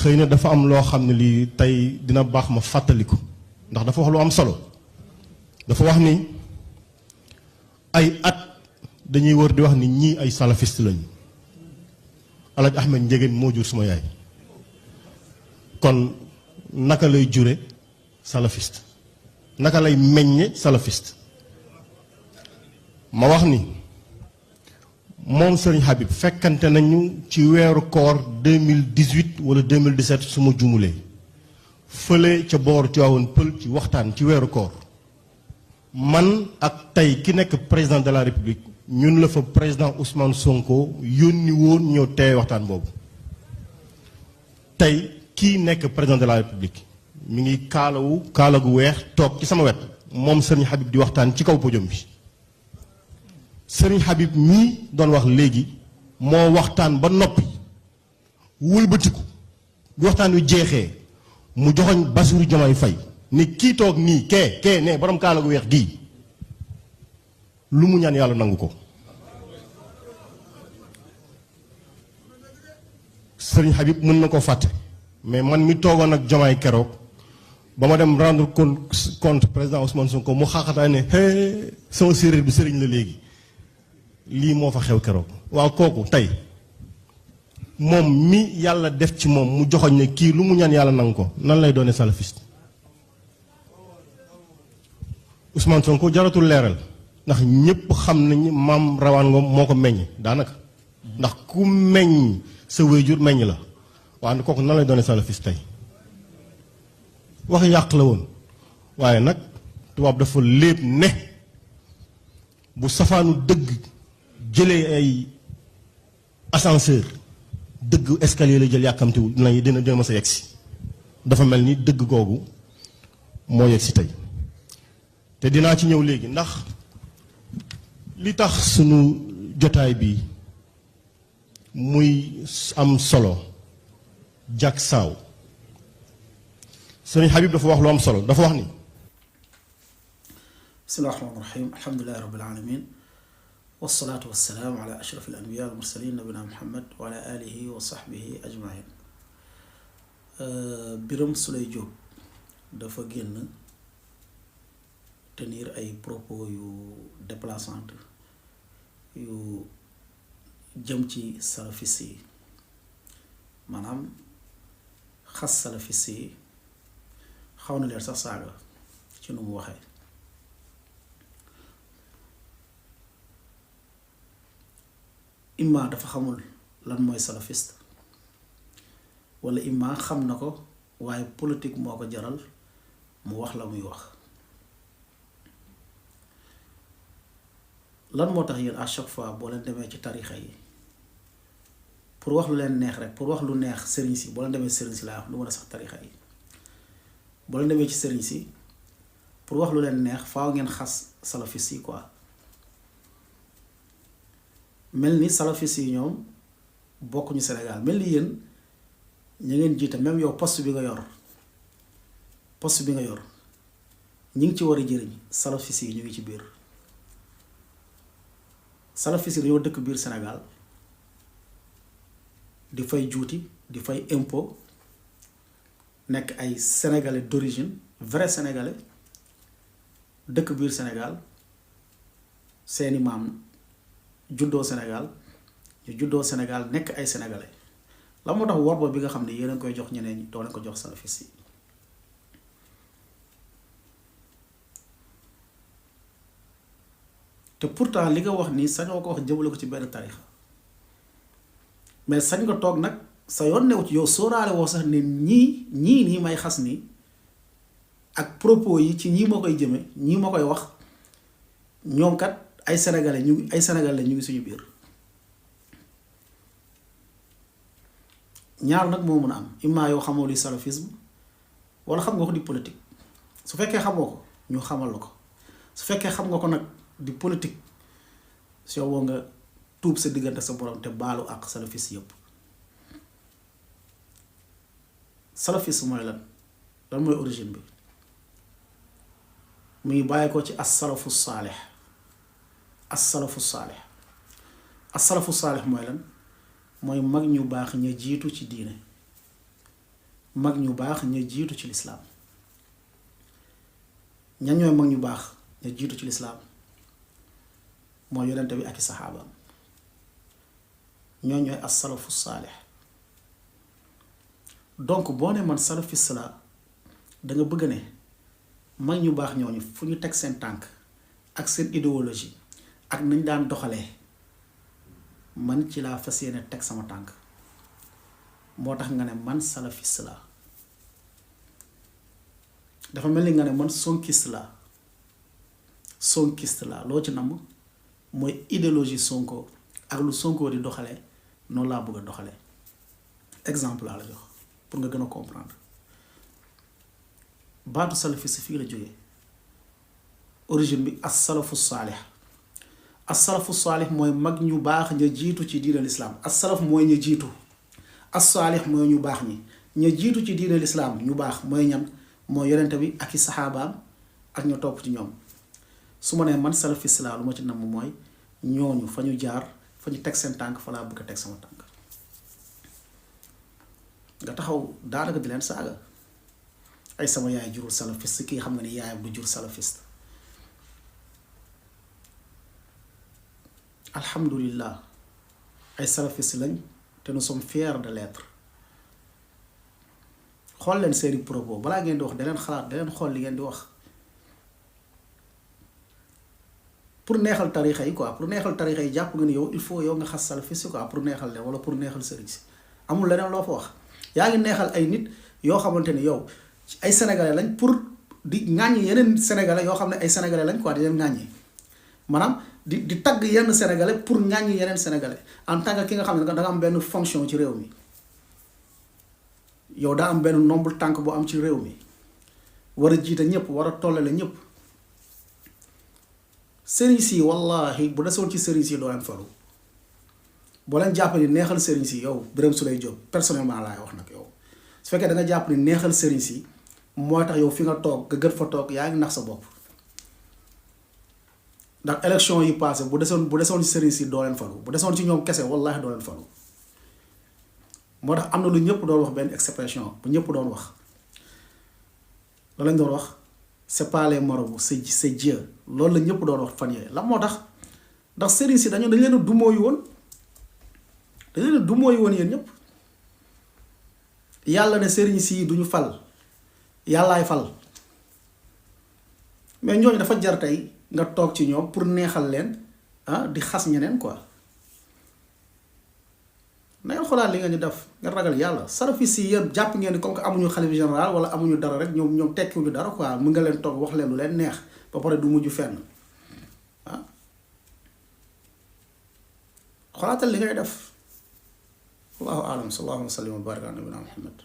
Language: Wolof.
xëy na dafa am loo xam ne lii tey dina baax ma fàttaliku ndax dafa wax lu am solo dafa wax ni ay at dañuy wër di wax ni ñii ay salafiste lañu Alaaji Ahmed Ndiéguène moo jur suma yaay kon naka lay jure salafiste naka lay meññe salafiste ma wax ni moom Serigne Habib fekkante nañu ci weeru koor 2018 wala 2017 su ma jumulee fële ca boor Tivaouane Pël ci waxtaan ci weeru koor man ak tey ki nekk président de la république ñun la fa président Ousmane Sonko yónni woon ñëw teewe waxtaan boobu tey kii nekk président de la république mi ngi kaala gu weex toog ci sama wet moom Serigne Habib di waxtaan ci kaw podium bi Serigne Habib mii doon wax léegi moo waxtaan ba noppi wëlbatiku bi waxtaan wi jeexee mu joxoñ Bassirou Diomaye Faye ni kii toog nii kee ne borom kaala gu weex gii lu mu ñaan yàlla nangu ko Serigne Habib mën na ko fàtte mais man mi toogoon ak Diomaye keroog ba ma dem rendre compte président Ousmane Sonko mu xaaxataa ne hee sama séeréer bi sëriñ la léegi lii moo fa xew keroog waaw kooku tey moom mi yàlla def ci moom mu joxoñ ne kii lu mu ñaan yàlla nangu ko nan lay doone salafiste Ousmane Sonko jaratul leeral ndax ñépp xam nañu maam Rawaan Ngom moo ko meññ daanaka ndax ku meññ sa wéyjur meññ la waaye kooku nan lay doone salafiste tey wax yàq la woon waaye nag tubaab dafa léeb ne bu safaanu dëgg jëlee ay ascenseur dëgg escalier la jël yàkkamtiwul dina ma sa yegsi dafa mel ni dëgg googu moo yegsi tey te dinaa ci ñëw léegi ndax li tax sunu jotaay bi muy am solo jak saaw Serigne Habib dafa wax lu am solo dafa wax ni bismillahi rahmaani rahim alhamdulillahi rabbil alamin wasalaatu wasalaamu ala ashraf al anbiya wal mursalin nabina muhammad wa ala alihi wa sahbihi ajmain Birame Souleye Diop dafa génn tenir ay propos yu déplaçante yu jëm ci salafiste yi maanaam xas salafiste yi xaw na leer sax saaga ci nu mu waxee imma dafa xamul lan mooy salafiste wala imma xam na ko waaye politique moo ko jaral mu wax la muy wax lan moo tax yéen à chaque fois boo leen demee ci tarixa yi pour wax lu leen neex rek pour wax lu neex sëriñ si boo leen demee sëriñ si laa wax lu mën a sax tarixa yi boo leen demee ci sëriñ si pour wax lu leen neex faaw ngeen xas salafiste yi quoi mel ni salafiste yi ñoom bokkuñu Sénégal mel ni yéen ñu ngeen jiite même yow poste bi nga yor ñi ngi ci war a jëriñ salafiste yi ñu ngi ci biir salafiste yi dañoo dëkk biir Sénégal di fay juuti di fay impôt nekk ay sénégalais d'origine vrai sénégalais dëkk biir Sénégal seeni maam juddoo Sénégal ñu juddoo Sénégal nekk ay sénégalais la moo tax worba bi nga xam ne yéen a koy jox ñeneen ñi doo leen ko jox salafiste yi te pourtant li nga wax nii sañoo ko wax jëmale ko ci benn tarixa mais sañ nga toog nag sa yoon newu ci yow sóoraale woo sax ne ñii nii may xas nii ak propos yi ci ñii ma koy jëme ñii ma koy wax ñoom kat ay sénégalais ñu ngi suñu biir ñaar nag moo mën a am imma yow xamoo li salafisme wala xam nga ko di politique su fekkee xamoo ko ñu xamal la ko su fekkee xam nga ko nag di politique si yow nga tuub sa diggante sa borom te baalu ak salafiste yëpp salafiste mooy lan mooy origine bi mu ngi bàyyi ko ci as-salafu saalix as-salafu saalix mooy lan mooy mag ñu baax ña jiitu ci diine mag ñu baax ña jiitu ci lislaam. ñan ñooy mag ñu baax ña jiitu ci lislaam mooy yonente bi ak i saxaabaam ñoo ñooy as salafu saalix. donc boo ne man salafiste la danga bëgg ne mag ñu baax ñooñu fu ñu teg seen tànk ak seen idéologie ak nañ daan doxalee man ci laa fas yéene teg sama tànk moo tax nga ne man salafiste la. dafa mel ni nga ne man sonkiste la loo ci namm mooy idéologie Sonko ak lu Sonko di doxalee noonu laa bëgg a doxalee. exemple laa la jox pour nga gën a comprendre baatu salafiste fii la jógee origine bi as salafu saalix. as salafu saalix mooy mag ñu baax ña jiitu ci diine lislaam. as salaf mooy ña jiitu. as saalix mooy ñu baax ñi ña jiitu ci diine lislaam ñu baax mooy ñan. mooy yonente bi ak i saxaabaam ak ñu topp ci ñoom. su ma nee man salafiste laa lu ma ci namm mooy ñooñu fa ñu jaar fa ñu teg seen tànk fa laa bëgg a teg sama tànk. nga taxaw daanaka di leen saaga ay sama yaay jurul salafiste kii xam nga ni yaayam du jur salafiste. alhamdulillah ay salafiste lañ te nous sommes fiers de l'être. xool leen seeni propos balaa ngeen di wax da leen xalaat da leen xool li ngeen di wax pour neexal tarixa yi quoi pour neexal tarixa yi jàpp nga ni yow il faut yow nga xas salafiste quoi pour neexal leen wala pour neexal sëriñ si amul leneen loo fa wax. yaa ngi neexal ay nit yoo xamante ni yow ay sénégalais lañ pour di ŋàññi yeneen sénégalais yoo xam ne ay sénégalais lañ quoi di leen ŋàññi maanaam di tagg yenn sénégalais pour ŋàññi yeneen sénégalais en tant que ki nga xam ne danga am benn fonction ci réew mi. yow daa am benn nombre tànk bu am ci réew mi war a jiite ñëpp war a tollale ñëpp sëriñ si wallahi bu desoon ci sëriñ si doo leen falu boo leen jàpp ni neexal sëriñ si yow Birame Souleye Diop personnellement laay wax nag yow su fekkee da nga jàpp ni neexal sëriñ si moo tax yow fi nga toog nga gën fa toog yaa ngi nax sa bopp ndax élection yi passé bu desoon ci sëriñ si doo leen falu bu desoon ci ñoom kese wallahi doo leen falu. moo tax am na lu ñëpp doon wax benn expression bu ñëpp doon wax loolu lañ doon wax c'est pas les marabouts c'est Dieu loolu la ñëpp doon wax fan yee la moo tax ndax sëriñ si dañ leen a dumóoyu woon yéen ñëpp yàlla ne sëriñ si duñu fal yàllaay fal mais ñooñu dafa jar tey nga toog ci ñoom pour neexal leen di xas ñeneen quoi. na ngeen xoolaat li nga ñu def nga ragal yàlla salafiste yi yéen jàpp ngeen ni comme que amuñu xalifa général wala amuñu dara rek ñoom tekkiwuñu dara quoi mën nga leen toog wax leen lu leen neex ba pare du mujj fenn xoolaatal li ngay def. allahu alam sallallahu alayhi wa sallam wa baraka ala nabina Muhammad.